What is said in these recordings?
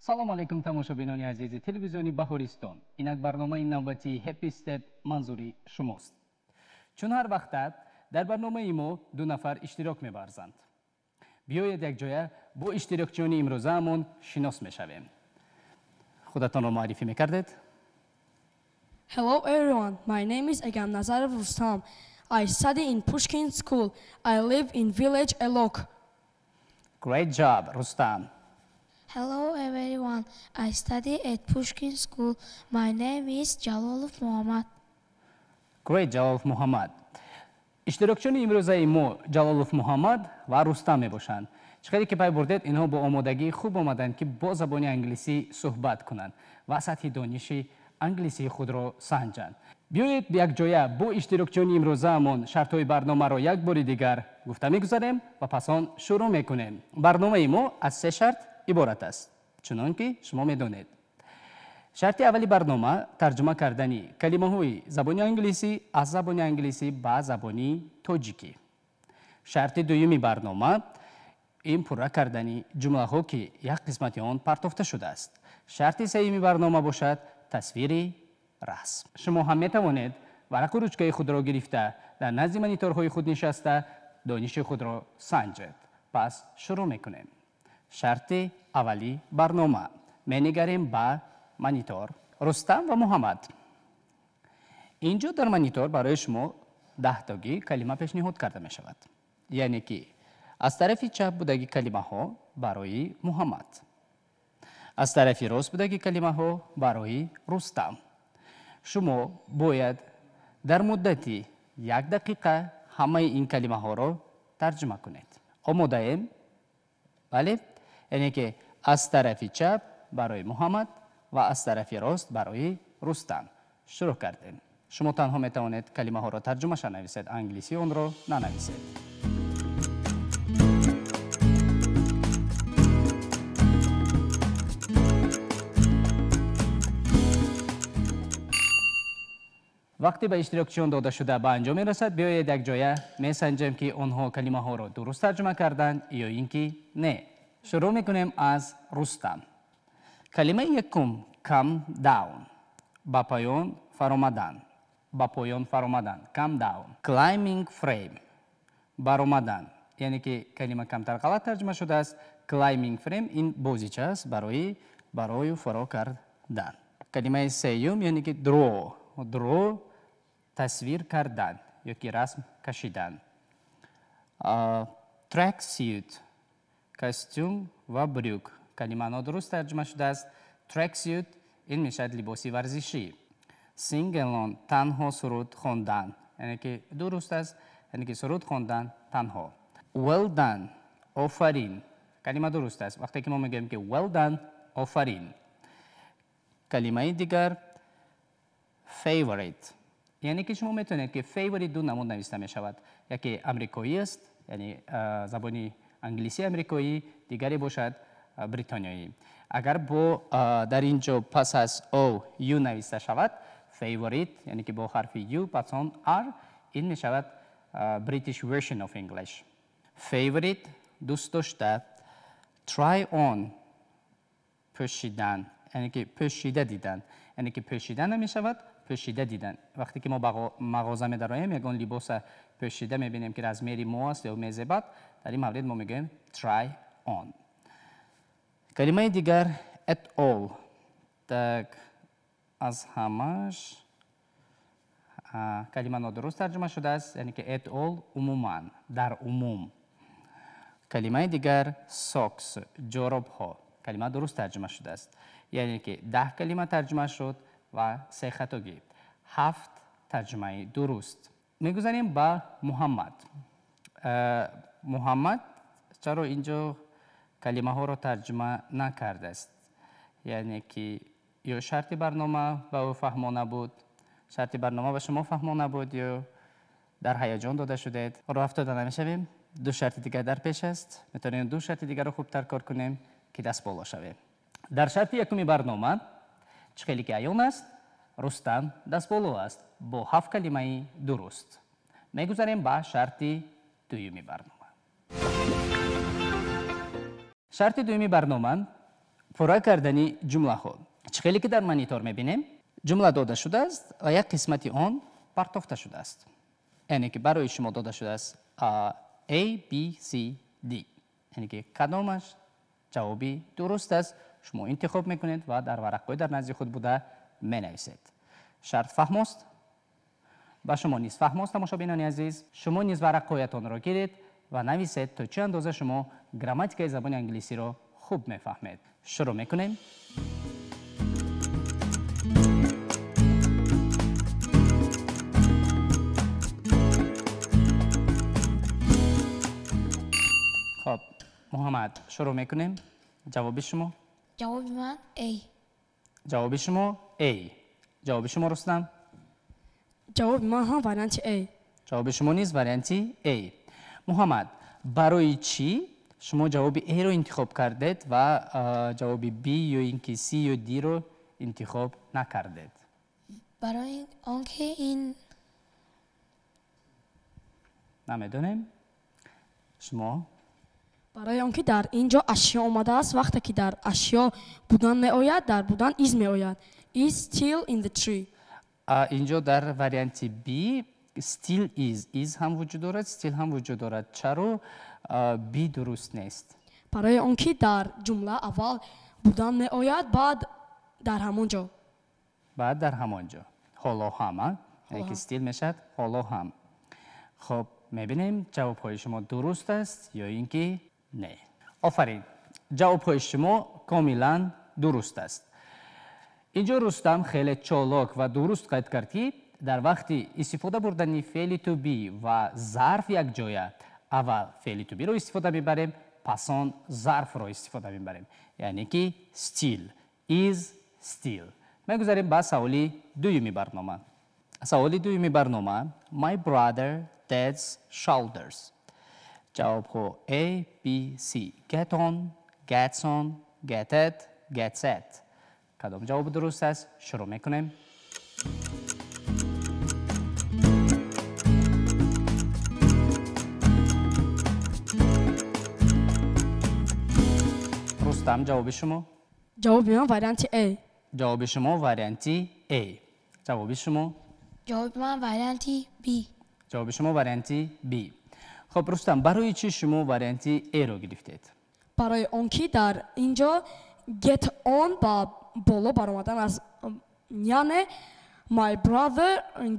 Салом алейкум, тамошобинони азизи телевизиони Баҳористон. Инак барномаи навбатии Happy Step манзури шумост. Чун ҳар вақта дар барномаи мо ду нафар иштирок меварзанд. Биёед, якҷоя бо иштирокчиёни имрӯзаамон шинос мешавем. Худатонро муаррифӣ мекардед? Hello everyone, my name is Egamnazarov Rustam. I study in Pushkin School. I live in village Elok. Great job, Rustam. Hello everyone. I study at Pushkin School. My name is Jalolov Muhammad. Great, Jalolov Muhammad. Иштирокчиёни имрӯзаи мо Ҷалолов Муҳаммад ва Рустам мебошанд. Чӣ хеле ки пай бурдед, инҳо бо омодагии хуб омаданд, ки бо забони англисӣ суҳбат кунанд ва сатҳи дониши англисии худро санҷанд. Биёед, якҷоя бо иштирокчиёни имрӯзаамон шартҳои барномаро як бори дигар гуфта мегузарем ва пас он шурӯъ мекунем. Барномаи мо аз се шарт иборат аст, чунон ки шумо медонед. Шарти аввали барнома тарҷума кардани калимаҳои забони англисӣ аз забони англисӣ ба забони тоҷикӣ. Шарти дуюми барнома ин пурра кардани ҷумлаҳо, ки як қисмати он партофта шудааст. Шарти сеюми барнома бошад тасвири расм. Шумо ҳам метавонед варақу ручкаи худро гирифта, дар назди мониторҳои худ нишаста, дониши худро санҷед. Пас шурӯъ мекунем. Шарти аввали барнома. Менигарем ба монитор. Рустам ва Муҳаммад, инҷо дар монитор барои шумо 10-тогӣ калима пешниҳод карда мешавад, яъне ки аз тарафи чап будаги калимаҳо барои Муҳаммад, аз тарафи рост будаги калимаҳо барои Рустам. Шумо бояд дар муддати як дақиқа ҳамаи ин калимаҳоро тарҷума кунед. Омодаем? Бале, яъне ки аз тарафи чап барои Муҳаммад ва аз тарафи рост барои Рустам. Шурӯъ кардем. Шумо танҳо метавонед калимаҳоро тарҷумаша нависед, англисӣ онро нанависед. Вақте ба иштирокчиён дода шуда ба анҷом мерасад, биёед, якҷоя месанҷем, ки онҳо калимаҳоро дуруст тарҷума карданд ё ин ки не. Шурӯъ мекунем аз Рустам. Калимаи якум come down, ба поён фаромадан, ба поён фаромадан, come down. Climbing frame, баромадан, яъне ки калима камтар ғалат тарҷума шудааст. Climbing frame ин бозича аст барои барою фаро кардан. Калимаи сеюм, яъне ки draw, draw тасвир кардан ё ки расм кашидан. Track suit, костюм ва брюк. Калима нодуруст тарҷума шудааст. Track suit ин мешавад либоси варзишӣ. Sing alone, танҳо суруд хондан, яъне ки дуруст аст, яъне ки суруд хондан танҳо. Well done, офарин. Калима дуруст аст, вақте ки мо мегӯем ки well done, офарин. Калимаи дигар favorite, яъне ки шумо метавонед ки favorite ду намуд нависта мешавад: яке амрикоӣ аст, яъне забони англисии амрикоӣ, дигаре бошад бритониёӣ. Агар бо дар ин ҷо пас аз о ю нависта шавад favorite, яъне ки бо ҳарфи ю пас он r, ин мешавад British version of English. Favorite, дӯст дошта. Try on, пӯшидан, яъне ки пӯшида дидан, яъне ки пӯшида намешавад, пӯшида дидан. Вақте ки мо ба мағоза медароем, ягон либоса пӯшида мебинем, ки размери мо аст ё мезебад, дар ин маврид мо мегӯем try on. Калимаи дигар at all. Так, аз ҳамаш. Калима нодуруст тарҷума шудааст, яъне ки at all умуман, дар умум. Калимаи дигар socks, ҷоробҳо. Калима дуруст тарҷума шудааст, яъне ки 10 калима тарҷума шуд ва се хатогӣ, ҳафт тарҷумаи дуруст. Мегузарем ба Муҳаммад. Муҳаммад чаро инҷо калимаҳоро тарҷума накардааст? Яъне ки ё шарти барнома ба ӯ фаҳмо набуд, шарти барнома ба шумо фаҳмо набуд, ё дар ҳаяҷон дода шудед. Роҳ афтода намешавем. Ду шарти дигар дар пеш аст, метавонем ду шарти дигарро хубтар кор кунем, ки даст боло шавем. Дар шарти якуми барнома, чӣ хеле ки аён аст, Рустам дастболо аст бо ҳафт калимаи дуруст. Мегузарем ба шарти дуюми барнома. Шарти дуюми барнома Пурра кардани ҷумлаҳо. Чӣ хеле ки дар монитор мебинем, ҷумла дода шудааст ва як қисмати он партофта шудааст. Яъне ки барои шумо дода шудааст A, B, C, D. Яъне ки кадомаш ҷавоби дуруст аст, шумо интихоб мекунед ва дар варақҳои дар назди худ буда менависед. Шарт фаҳмост? Ба шумо низ фаҳмост, тамошобинони азиз. Шумо низ варақҳоятонро гиред ва нависед то чӣ андоза шумо грамматикаи забони англисиро хуб мефаҳмед. Шурӯъ мекунем. Хоб, Муҳаммад, шурӯъ мекунем. Ҷавоби шумо? Ҷавоби ман A. Ҷавоби шумо A. Ҷавоби шумо, Рустам? Ҷавоби ман ҳам варианти A. Ҷавоби шумо низ варианти A. Муҳаммад, барои чӣ шумо ҷавоби A-ро интихоб кардед ва ҷавоби B ё ин ки C ё D-ро интихоб накардед? Барои он ки ин намедонем. Шумо? Барои он ки дар ин ҷо ашё омадааст, вақте ки дар ашё будан меояд, дар будан is меояд. Is still in the tree. Инҷо дар варианти B still is, is ҳам вуҷуд дорад, still ҳам вуҷуд дорад. Чаро B дуруст нест? Барои он ки дар ҷумла аввал будан меояд, баъд дар ҳамон ҷо. Баъд дар ҳамон ҷо. Ҳоло ҳам, яъне ки still мешавад ҳоло ҳам. Хоб, мебинем ҷавобҳои шумо дуруст аст ё ин ки не. Офарин, ҷавобҳои шумо комилан дуруст аст. Инҷо Рустам хеле чолок ва дуруст қайд кард, ки дар вақти истифода бурдани феъли to be ва зарф якҷоя аввал феъли to be-ро истифода мебарем, пас он зарфро истифода мебарем. Яъне ки still, is still. Мегузарем ба саволи дуюми барнома. Саволи дуюми барнома: My brother dad's shoulders. Ҷавобҳо A, B, C. Get on, gets on, get at, gets at. Кадом ҷавоб дуруст аст? Шурӯъ мекунем. Рустам, ҷавоби шумо? Ҷавоби ман варианти A. Ҷавоби шумо варианти A. Ҷавоби шумо? Ҷавоби ман варианти B. Ҷавоби шумо варианти B. Хоб, Рустам, барои чӣ шумо варианти A-ро гирифтед? Барои он ки дар ин ҷо get on ба боло баромадан аз, яъне my brother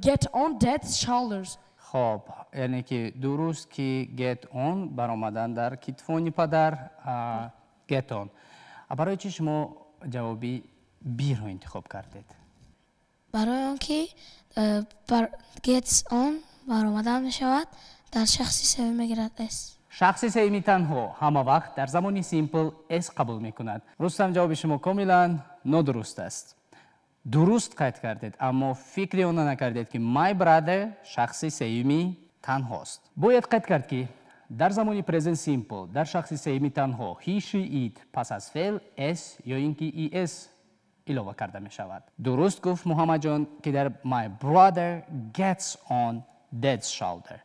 get on dad's shoulders. Хоб, яъне ки дуруст ки get on баромадан дар китфони падар, get on. Барои чӣ шумо ҷавоби B-ро интихоб кардед? Барои он ки gets on баромадан мешавад, дар шахси сеюм мегирад S. Шахси сеюми танҳо ҳама вақт дар замони simple S қабул мекунад. Рустам, ҷавоби шумо комилан нодуруст аст. Дуруст қайд кардед, аммо фикри она накардед, ки my brother шахси сеюми танҳост. Бояд қайд кард, ки дар замони present simple дар шахси сеюми танҳо he, she, it пас аз феъл s ё ин ки es илова карда мешавад. Дуруст гуфт Муҳаммадҷон, ки дар my brother gets on dad's shoulder.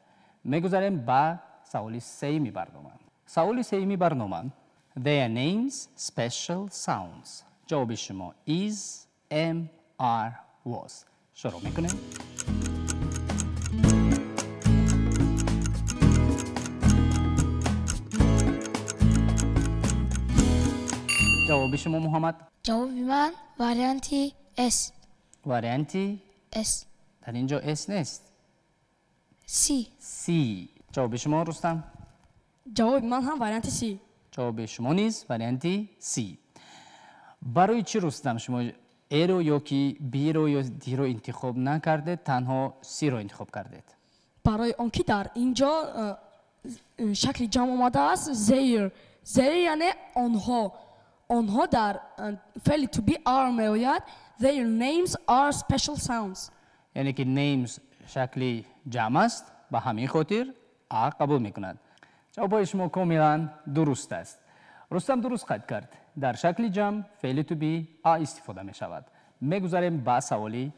Мегузарем ба саволи сеюми барнома. Саволи сеюми барнома: Their names special sounds. Ҷавоби шумо is, am, are, was. Шурӯъ мекунем. Ҷавоби шумо, Муҳаммад? Ҷавоби ман варианти S. Варианти S. Дар ин ҷо S нест. C. C. Ҷавоби шумо, Рустам? Ҷавоби ман ҳам варианти C. Ҷавоби шумо низ варианти C. Барои чӣ, Рустам, шумо A-ро ё ки B-ро ё D-ро интихоб накардед, танҳо C-ро интихоб кардед? Барои он ки дар ин ҷо шакли ҷамъ омадааст, their. Their яъне онҳо. Онҳо дар феъли to be are меояд. Their names are special sounds. Яъне ки names шакли ҷамъ аст, ба ҳамин хотир А қабул мекунад. Ҷавобҳои шумо комилан дуруст аст. Рустам дуруст қайд кард. Дар шакли ҷамъ феъли to be А истифода мешавад. Мегузарем ба саволи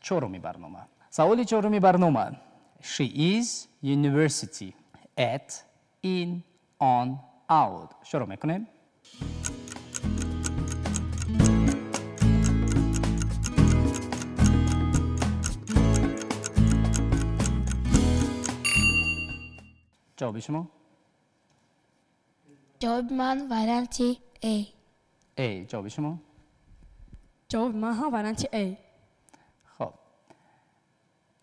чоруми барнома. Саволи чоруми барнома: She is university at, in, on, out. Шурӯъ мекунем. ҷавоби шумо? Ҷавоби ман варианти A. A. Ҷавоби шумо? Ҷавоби ман ҳам варианти A. Хуб,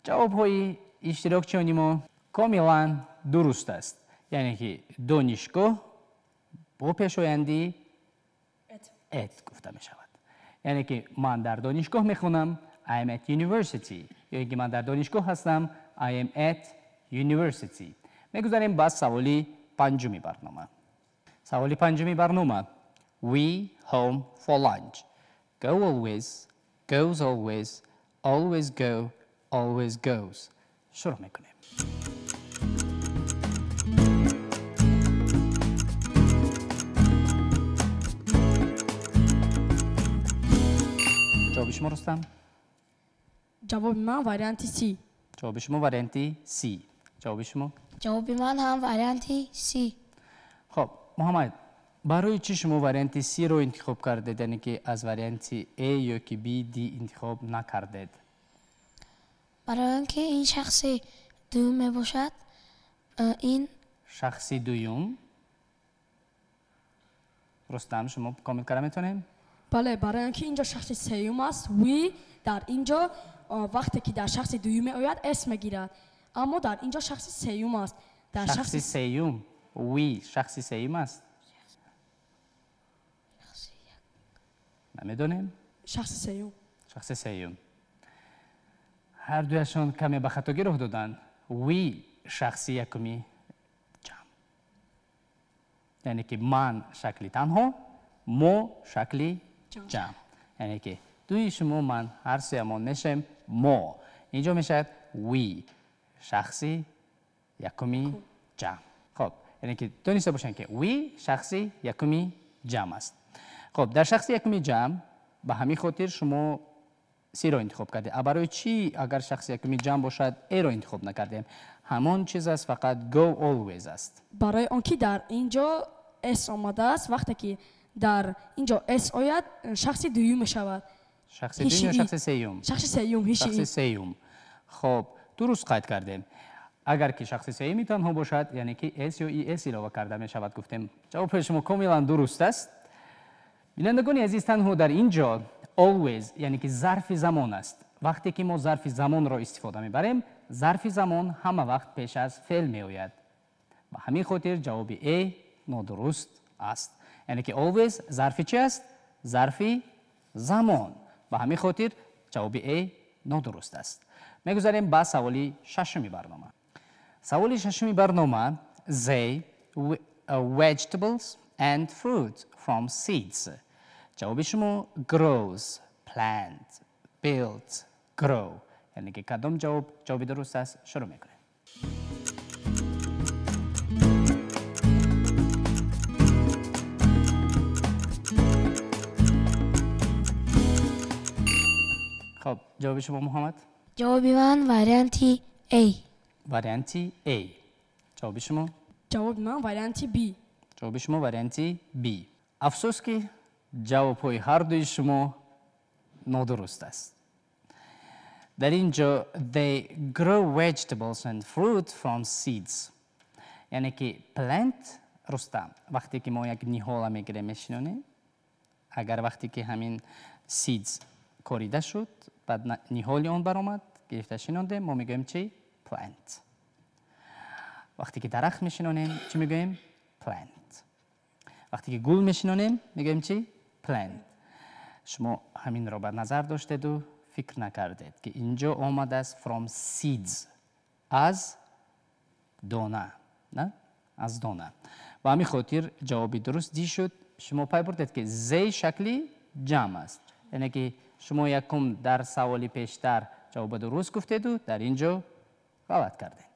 ҷавобҳои иштирокчиёни мо комилан дуруст аст. Яъне ки донишгоҳ бо пешоянди at гуфта мешавад. Яъне ки ман дар донишгоҳ мехонам, I am at university. Ё ин ки ман дар донишгоҳ ҳастам, I am at university. Мегузарем ба саволи панҷуми барнома. Саволи панҷуми барнома. We home for lunch. Go always, goes always, always go, always goes. Шурӯъ мекунем. Ҷавоби шумо, Рустам? Ҷавоби ман варианти C. Ҷавоби шумо варианти C. Ҷавоби шумо? Ҷавоби ман ҳам варианти C. Хуб, Муҳаммад, барои чӣ шумо варианти C-ро интихоб кардед, яъне ки аз варианти A ё ки B, D интихоб накардед? Барои он ки ин шахси дуюм мебошад, ин шахси дуюм. Рустам, шумо комил карда метавонем? Бале, барои он ки инҷо шахси сеюм аст, we дар инҷо вақте ки дар шахси дуюм меояд s мегирад, аммо дар инҷо шахси сеюм аст. Дар шахси сеюм we шахси сеюм аст? Намедонем? Шахси сеюм. Шахси сеюм. Ҳар дуяшон каме ба хатогӣ роҳ доданд. We шахси якуми ҷамъ. Яъне ки ман шакли танҳо, мо шакли ҷамъ. Яъне ки дуи шумо, ман, ҳар суямон мешавем мо. Инҷо мешавад we шахси якуми ҷамъ. Хуб, яъне ки дониста бошанд ки we шахси якуми ҷамъ аст. Хуб, дар шахси якуми ҷамъ ба ҳамин хотир шумо C-ро интихоб кардед. А барои чӣ агар шахси якуми ҷамъ бошад A-ро интихоб накардем? Ҳамон чиз аст, фақат go always аст. Барои он ки дар инҷо S омадааст, вақте ки дар инҷо S ояд, шахси дуюм мешавад. Шахси дуюм ё шахси сеюм? Шахси сеюм, шахси сеюм. Хуб, дуруст қайд кардем. Агар ки шахси сеюми танҳо бошад, яъне ки S ё ES илова карда мешавад, гуфтем. Ҷавоби шумо комилан дуруст аст. Бинандагони азиз, танҳо дар ин ҷо always, яъне ки зарфи замон аст. Вақте ки мо зарфи замонро истифода мебарем, зарфи замон ҳама вақт пеш аз феъл меояд. Ба ҳамин хотир ҷавоби A нодуруст аст. Яъне ки always зарфи чи аст? Зарфи замон. Ба ҳамин хотир ҷавоби A нодуруст аст. Мегузарем ба саволи шашуми барнома. Саволи шашуми барнома: they vegetables and fruit from seeds. Ҷавоби шумо grows, plant, build, grow. Яъне ки кадом ҷавоб ҷавоби дуруст аст? Шурӯъ мекунем. Хуб, ҷавоби шумо, Муҳаммад? Ҷавоби ман варианти A. Варианти A. Ҷавоби шумо? Ҷавоби ман варианти B. Ҷавоби шумо варианти B. Афсӯс ки ҷавобҳои ҳар дуи шумо нодуруст аст. Дар ин ҷо they grow vegetables and fruit from seeds. Яъне ки plant, Рустам, вақте ки мо як ниҳола мегирем, мешинонем, агар вақте ки ҳамин seeds корида шуд, баъд ниҳоли он баромад, гирифта шинондем, мо мегӯем чи? Plant. Вақте ки дарахт мешинонем, чӣ мегӯем? Plant. Вақте ки гул мешинонем, мегӯем чи? Plant. Шумо ҳаминро ба назар доштеду фикр накардед, ки инҷо омадааст from seeds, аз дона, на? Аз дона. Ба ҳамин хотир ҷавоби дуруст D шуд. Шумо пай бурдед, ки they шакли ҷамъ аст. Яъне ки шумо якум дар саволи пештар ҷавоби дуруст гуфтеду дар ин ҷо ғалат кардед.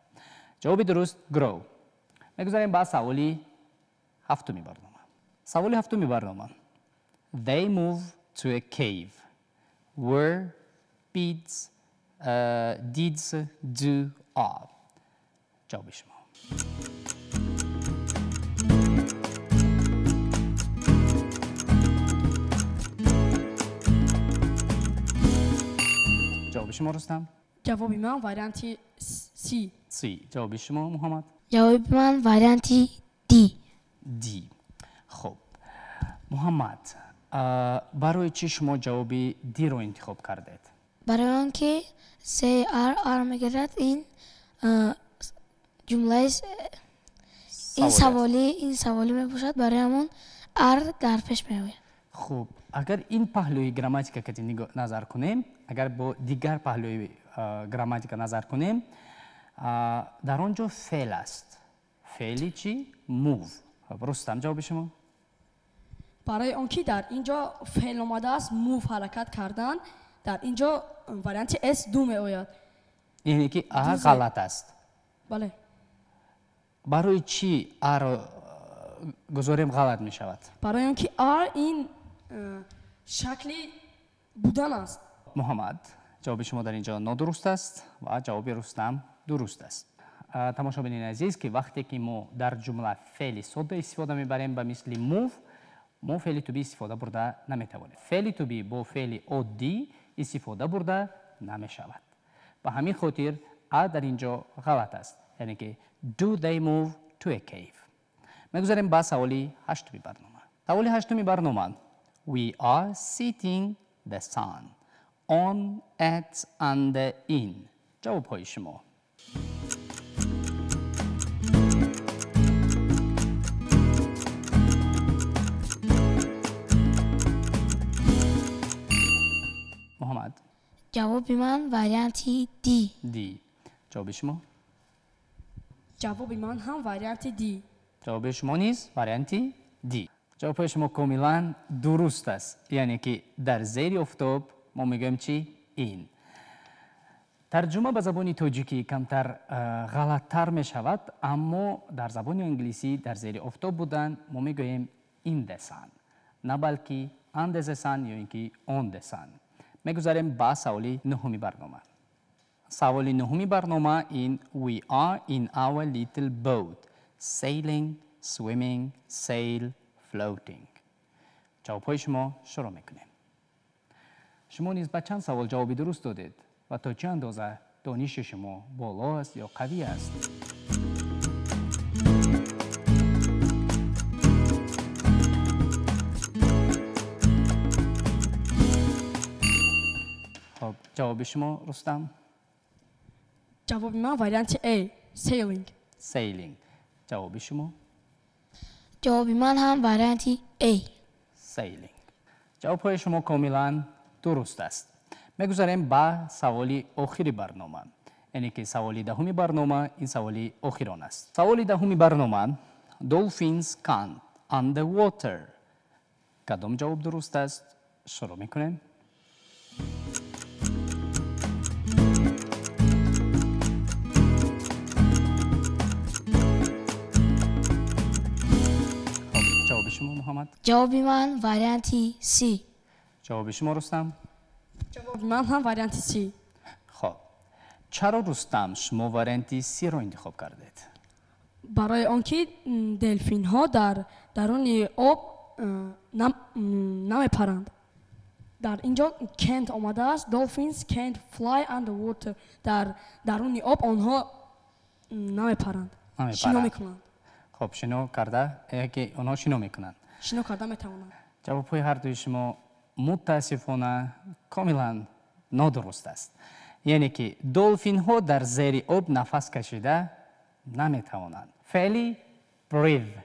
Ҷавоби дуруст grow. Мегузарем ба саволи ҳафтуми барнома. Саволи ҳафтуми барнома. They move to a cave where beads, deeds do are. ҷавоби шумо. Ҷавоби шумо, Рустам? Ҷавоби ман варианти C. C. Ҷавоби шумо, Муҳаммад? Ҷавоби ман варианти D. D. Хуб, Муҳаммад, барои чӣ шумо ҷавоби D-ро интихоб кардед? Барои он ки they are are мегирад, ин ҷумлаи ин саволӣ мебошад, барои ҳамон are дар пеш меояд. Хуб, агар ин паҳлӯи грамматика кати назар кунем, агар бо дигар паҳлӯи грамматика назар кунем, дар он ҷо феъл аст. Феъли чӣ? Move. Рустам, ҷавоби шумо? Барои он ки дар ин ҷо феъл омадааст, move ҳаракат кардан, дар ин ҷо варианти S ду меояд. Яъне ки А ғалат аст. Бале. Барои чӣ А-ро гузорем ғалат мешавад? Барои он ки are ин шакли будан аст. Муҳаммад, ҷавоби шумо дар ин ҷо нодуруст аст ва ҷавоби Рустам дуруст аст. Тамошобинони азиз, ки вақте ки мо дар ҷумла феъли сода истифода мебарем ба мисли move, мо феъли to be истифода бурда наметавонем. Феъли to be бо феъли оддӣ истифода бурда намешавад. Ба ҳамин хотир А дар ин ҷо ғалат аст. Яъне ки do they move to a cave. Мегузарем ба саволи ҳаштуми барнома. Саволи ҳаштуми барнома: We are sitting the sun on, at, under, in. Ҷавобҳои шумо. Муҳаммад. Ҷавоби ман варианти D. D. Ҷавоби шумо? Ҷавоби ман ҳам варианти D. Ҷавоби шумо низ варианти D. Ҷавобҳои шумо комилан дуруст аст. Яъне ки дар зери офтоб мо мегӯем чӣ? Ин. Тарҷума ба забони тоҷикӣ камтар ғалаттар мешавад, аммо дар забони англисӣ дар зери офтоб будан мо мегӯем in the sun, на балки under the sun ё ин ки on the sun. Мегузарем ба саволи нуҳуми барнома. Саволи нуҳуми барнома ин We are in our little boat, sailing, swimming, sail, floating. Ҷавобҳои шумо шурӯъ мекунем. Шумо низ ба чанд савол ҷавоби дуруст додед ва то чӣ андоза дониши шумо боло аст ё қавӣ аст? Хуб, ҷавоби шумо, Рустам? Ҷавоби ман варианти A, sailing. Sailing. Ҷавоби шумо? Ҷавоби ман ҳам варианти A. Sailing. Ҷавобҳои шумо комилан дуруст аст. Мегузарем ба саволи охири барнома. Яъне ки саволи даҳуми барнома ин саволи охирон аст. Саволи даҳуми барнома: Dolphins can't underwater. Кадом ҷавоб дуруст аст? Шурӯъ мекунем. Ҷавоби шумо, Муҳаммад? Ҷавоби ман варианти C. Ҷавоби шумо, Рустам? Ҷавоби ман ҳам варианти C. Хуб, чаро, Рустам, шумо варианти C-ро интихоб кардед? Барои он ки делфинҳо дар даруни об намепаранд. Дар ин ҷо can't омадааст. Dolphins can't fly underwater. Дар даруни об онҳо намепаранд. Шино мекунанд. Хуб, шино карда, ки онҳо шино мекунанд. Шино карда метавонанд. Ҷавобҳои ҳардуи шумо мутаассифона комилан нодуруст аст. Яъне ки долфинҳо дар зери об нафас кашида наметавонанд. Феъли breathe,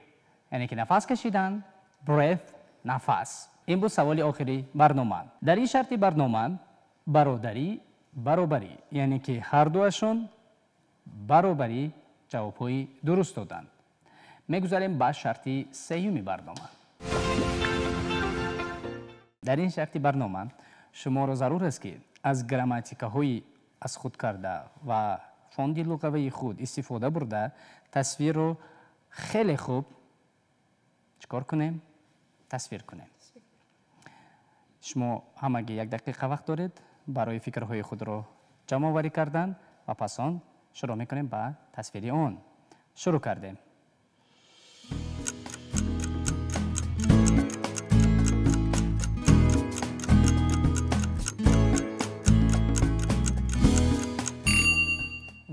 яъне ки нафас кашидан, breath нафас. Ин буд саволи охири барнома. Дар ин шарти барнома бародарӣ баробарӣ, яъне ки ҳардуашон баробарӣ ҷавобҳои дуруст доданд. Мегузарем ба шарти сеюми барнома. Дар ин шарти барнома шуморо зарур аст, ки аз грамматикаҳои аз худ карда ва фонди луғавии худ истифода бурда тасвирро хеле хуб чикор кунем? Тасвир кунем. Шумо ҳамагӣ як дақиқа вақт доред барои фикрҳои худро ҷамъоварӣ кардан ва пас он шурӯъ мекунем ба тасвири он. Шурӯъ кардем.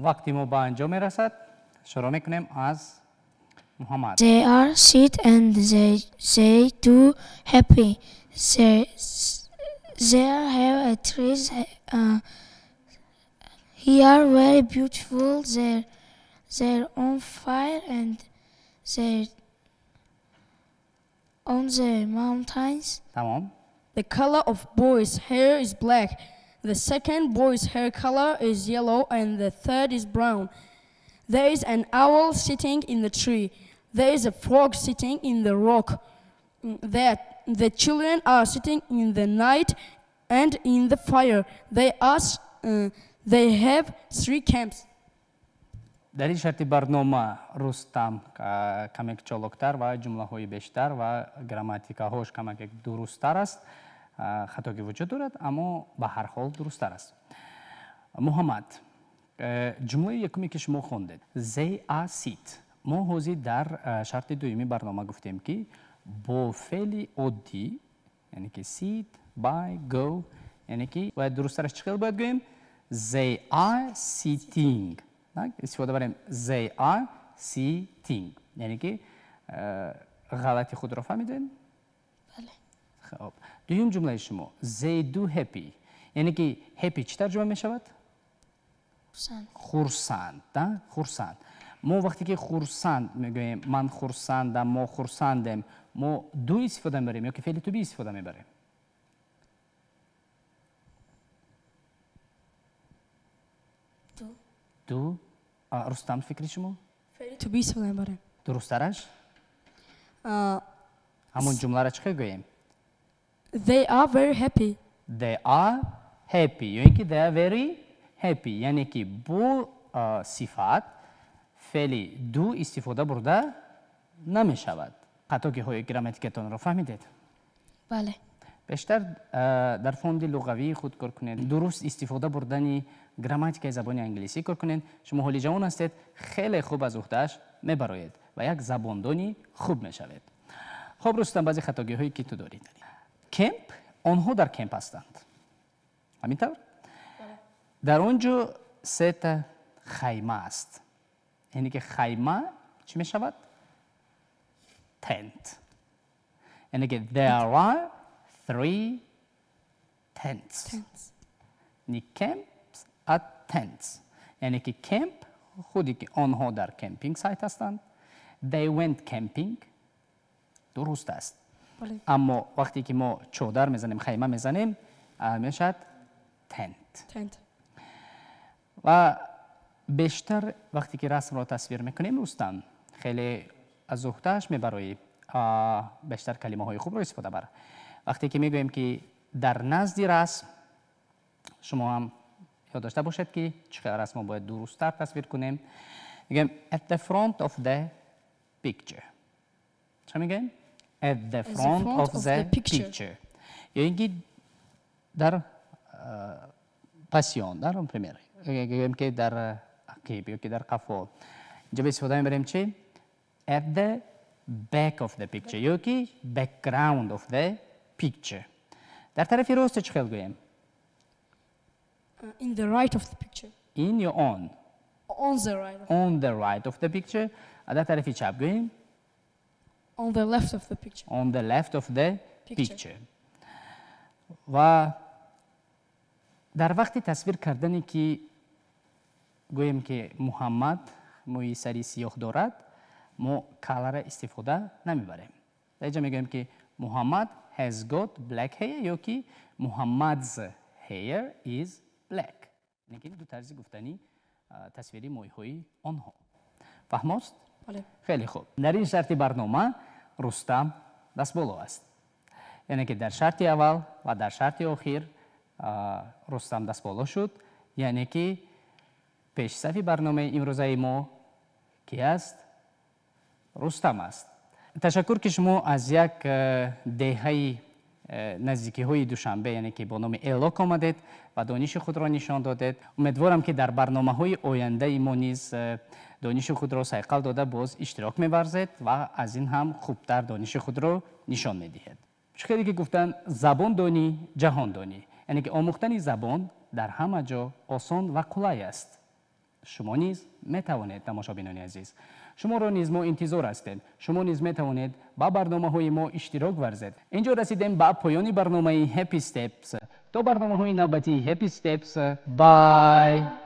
Вақти мо ба анҷом мерасад. شروع میکنیم از محمد. They are sit and they do happy. They have a trees here very beautiful. They're on fire and they're on the mountains. تمام. The color of boy's hair is black. The second boy's hair color is yellow and the third is brown. There is an owl sitting in the tree. There is a frog sitting in the rock. The children are sitting in the night and in the fire. They have three camps. در این شرط برنامه رستم کمک چالاکتر و جمله های بیشتر و گراماتیکاهاش کمک درستتر است. خطاگی وجود دارد اما به هر حال درستتر است. محمد، جمله یکمی که شما خواندید they are sit، ما حوزی در شرط دومی برنامه گفتیم که با فعل عادی یعنی که sit, buy, go، یعنی که باید درستترش چقدر باید گوییم they are sitting، استفاده بریم they are sitting، یعنی که غلطی خود را فهمیدین؟ بله. خب دویم جمله شما they do happy، یعنی که happy چی ترجمه می شود؟ خرسند. خرسند. ما وقتی که خرسند میگوییم من خرسندم، ما خرسندیم، ما do استفاده میبریم یا که فعل to be استفاده میبریم؟ Do. رستم فکری شما؟ فعل to be استفاده میبریم. درسترش؟ همون جمله را چه گوییم؟ They are very happy. They are happy یا اینکه they are very happy، یعنی که با صفت فعل do استفاده برده نمی شود. خطاگی های گراماتیکتان را فهمیدید؟ بله. بیشتر در فوند لغوی خود کار کنید، درست استفاده بردن گراماتیک زبان انگلیسی کار کنید. شما حالی جوان هستید، خیلی خوب از عهده‌اش میبرایید و یک زباندانی خوب میشوید. خب رستم، بعضی خطاگی هایی که تو دارید. کمپ، آنها در کمپ هستند. همینطور؟ در اونجا سه تا خیمه است. یعنی که خیمه چی میشود؟ Tent. یعنی که there are three tents. یعنی camps are tents. یعنی که کمپ خودی که آنها در camping site هستند. They went camping. درست است. بله. اما وقتی که ما چادر میزنیم، خیمه میزنیم، میشد tent. Tent. و بیشتر وقتی که رسم را تصویر میکنیم رستم خیلی از عهده‌اش میبرایی بیشتر کلمه های خوب رو استفاده بر. وقتی که میگوییم که در نزد رسم، شما هم یاد داشته باشید که چقدر رسم ما باید درست‌تر تصویر کنیم. میگیم at the front of the picture. چه میگیم؟ At the front of the picture. یا اینکه در پسیان، در پریمیر میگیم که در عقب یا که در قفا. اینجا به استفاده میبریم چی؟ At the back of the picture یا که background of the picture. در طرف راست چه خیلی گوییم؟ In the right of the picture. In یا on? On the right. On the right of the picture. در طرف چپ گوییم؟ On the left of the picture. On the left of the picture. و در وقت تصویر کردنی که گوییم که محمد موی سری سیاه دارد، ما color استفاده نمیبریم. در اینجا میگوییم که محمد has got black hair یا که Muhammad's hair is black. یعنی که دو طرز گفتنی تصویری موی‌های آنها. فهماست؟ بله. خیلی خوب. در این شرط برنامه رستم دست بالا است. یعنی که در شرط اول و در شرط آخر رستم دست بالا شد. یعنی که پیش صفی برنامه امروزه ما کی است؟ رستم است. تشکر که شما از یک دهه نزدیکی های دوشنبه یعنی که با نام ایلاک آمدید و دانش خود را نشان دادید. امیدوارم که در برنامه های آینده ما نیز دانش خود را صیقل داده باز اشتراک می‌ورزید و از این هم خوبتر دانش خود را نشان می‌دهید. چه که گفتن زبان دانی جهان دانی، یعنی که آموختن زبان در همه جا آسان و قلای است. Шумо низ метавонед, тамошобинони азиз. Шуморо низ мо интизор ҳастем. Шумо низ метавонед ба барномаҳои мо иштирок варзед. Инҷо расидем ба поёни барномаи Happy Steps. То барномаҳои навбатии Happy Steps, bye.